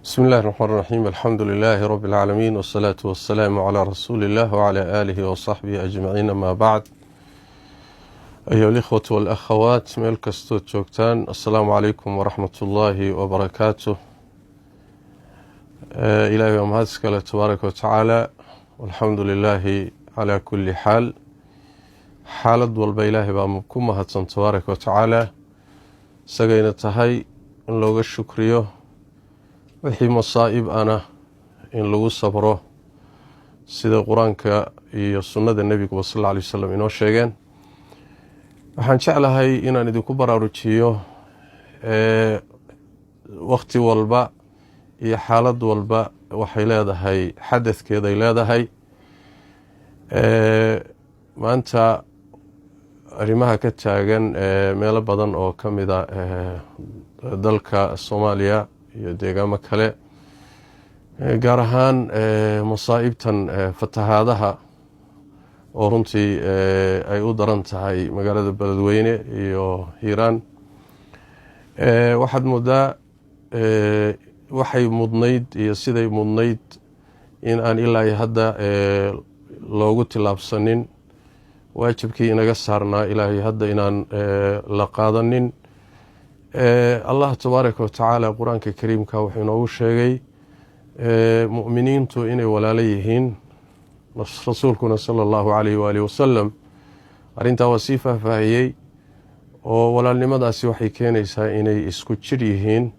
بسم الله الرحمن الرحيم، الحمد لله رب العالمين، والصلاة والسلام على رسول الله وعلى آله وصحبه أجمعين، أما بعد. أيها الإخوة والأخوات، meel kastood joogtaan، السلام عليكم ورحمة الله وبركاته. Ilaahay waa mahad iskale tabaaraka watacaala. Walxamdu lilaahi calaa kulli xaal. Xaalad walba Ilaahay baa ku mahadsan tabaaraka watacaala, isagayna tahay in looga shukriyo, wixii masaa'ib ana in lagu sabro, sida Qur-aanka iyo sunnada Nebiguba sal alla alay wasalam inoo sheegeen. Waxaan jeclahay inaan idinku baraarujiyo, wakhti walba iyo xaalad walba waxay leedahay xadadkeeday leedahay. Maanta arrimaha ka taagan meelo badan oo ka mida dalka Soomaaliya iyo deegaamo kale, gaar ahaan masaa'ibtan fatahaadaha oo runtii ay u daran tahay magaalada Beledweyne iyo Hiiraan, waxaad moodaa waxay mudnayd iyo siday mudnayd in aan ilaa iyo hadda loogu tillaabsanin, waajibkii inaga saarnaa ilaahay hadda inaan la qaadanin. Allah tabaaraka watacaala Qur-aanka Kariimka wuxuu inoogu sheegay mu'miniintu inay walaalo yihiin. Rasuulkuna sala Allahu calayh waaalih wasalam arrintaa waa sii faahfaahiyey, oo walaalnimadaasi waxay keenaysaa inay isku jidh yihiin,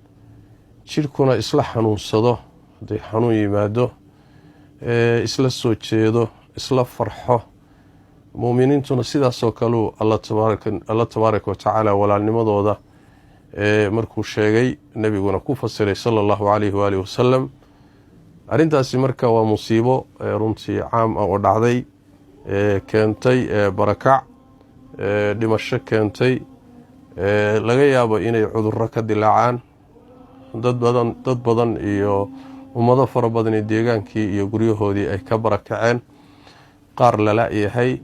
jidhkuna isla xanuunsado hadday xanuun yimaado, isla soo jeedo, isla farxo. Mu'miniintuna sidaasoo kaleu Alla tabaaraka watacaala walaalnimadooda markuu sheegay, nebiguna ku fasiray sala Allahu calayhi waaalih wasalam. Arrintaasi marka waa musiibo runtii caam ah oo dhacday, keentay barakac, dhimasho keentay, laga yaabo inay cudurro ka dilaacaan dad badan iyo ummado fara badan, deegaankii iyo guryahoodii ay ka barakaceen, qaar lala yahay.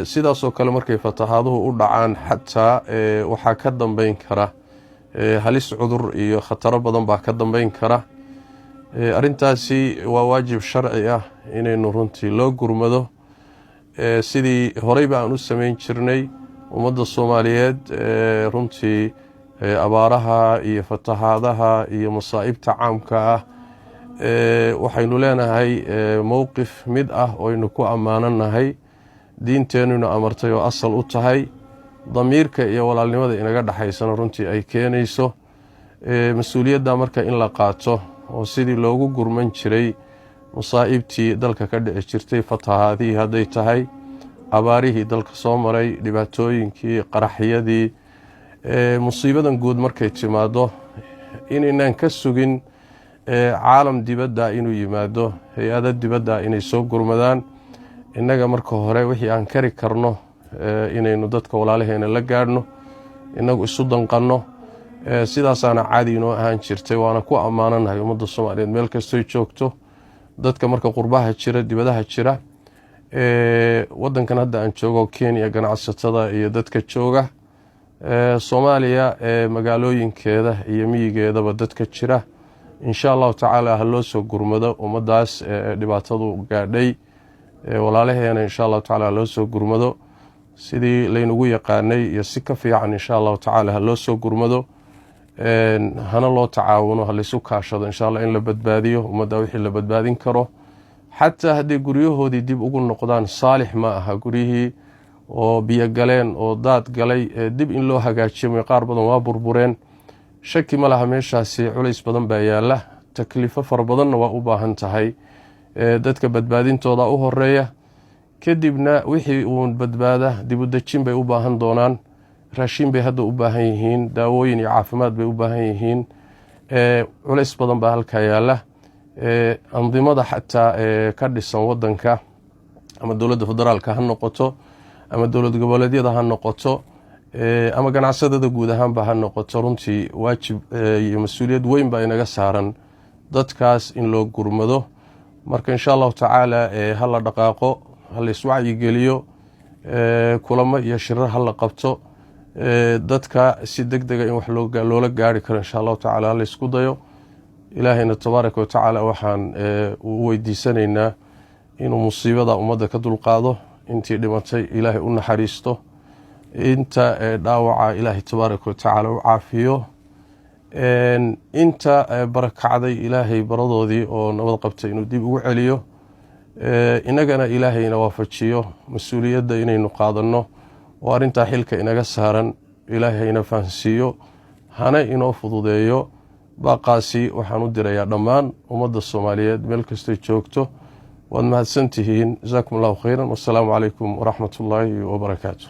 Sidaasoo kale markay fatahaaduhu u dhacaan, xataa waxaa ka dambeyn kara halis cudur iyo khataro badan baa ka dambeyn kara. Arrintaasi waa waajib sharci ah inaynu runtii loo gurmado, sidii horeyba aan u sameyn jirnay. Ummadda Soomaaliyeed runtii abaaraha iyo fatahaadaha iyo masaa'ibta caamka ah waxaynu leenahay mowqif mid ah oynu ku ammaananahay, diinteenuna amartay oo asal u tahay, damiirka iyo walaalnimada inaga dhexaysana runtii ay keenayso mas-uuliyadda. Marka in la qaato oo sidii loogu gurman jiray masaa'ibtii dalka ka dhici jirtay, fatahaadihii hadday tahay, abaarihii dalka soo maray, dhibaatooyinkii, qaraxyadii, musiibadan guud markay timaado, inaynaan ka sugin caalam dibadda inuu yimaado, hay-ado dibadda inay soo gurmadaan. Innaga marka hore wixii aan kari karno inaynu dadka walaalaheena la gaadhno, inagu isu danqanno. Sidaasaana caadi inoo ahaan jirtay, waana ku ammaananahay ummadda Soomaaliyeed meel kastoy joogto. Dadka marka qurbaha jira, dibadaha jira, wadankan hadda aan joogo Kenya, ganacsatada iyo dadka jooga Soomaaliya magaalooyinkeeda iyo miyigeedaba dadka jira, insha Allahu tacaala ha loo soo gurmado ummaddaas dhibaatadu gaadhay walaalaheena. Insha Allahu tacala ha loo soo gurmado sidii laynagu yaqaanay iyo si ka fiican. Insha Allahu tacaala ha loo soo gurmado, hana loo tacaawuno, ha laysu kaashado insha Allah in la badbaadiyo ummadda wixii la badbaadin karo. Xataa hadday guryahoodii dib ugu noqdaan, saalix ma aha guryihii oo biyo galeen oo daad galay dib in loo hagaajiyo. Qaar badan waa burbureen, shaki ma laha. Meeshaasi culays badan baa yaala, takliifo fara badanna waa u baahan tahay. Dadka badbaadintooda u horeeya, kadibna wixii uun badbaada dibudejin bay u baahan doonaan. Raashin bay hadda u baahan yihiin, daawooyin iyo caafimaad bay u baahan yihiin. Culays badan baa halkaa yaala. Andimada xataa ka dhisan wadanka, ama dowladda federaalka ha noqoto, ama dowlad goboleedyada ha noqoto, ama ganacsadada guud ahaanba ha noqoto, runtii waajib iyo mas-uuliyad weyn baa inaga saaran dadkaas in loo gurmado. Marka insha Allahu tacaala ha la dhaqaaqo, ha la iswacyigeliyo, kulamo iyo shirar ha la qabto. Dadka si deg dega in wax loola gaari karo insha Allahu tacala ha la isku dayo. Ilaahayna tabaaraka wa tacaala waxaan u weydiisanaynaa inuu musiibada ummadda ka dulqaado, intii dhimatay Ilaahay u naxariisto, inta dhaawaca Ilaahay tabaaraka wa tacaala u caafiyo, inta barakacday Ilaahay baradoodii oo nabad qabtay inuu dib ugu celiyo, inagana Ilaahayna waafajiyo mas-uuliyadda inaynu qaadanno oo arrintaa xilka inaga saaran. Ilaahayna fahansiiyo, hana inoo fududeeyo. Baaqaasi waxaan u dirayaa dhammaan ummadda Soomaaliyeed meel kastay joogto. Waad mahadsantihiin. Jasaakum Allahu khayran, wassalaamu calaykum waraxmat ullaahi wabarakaatu.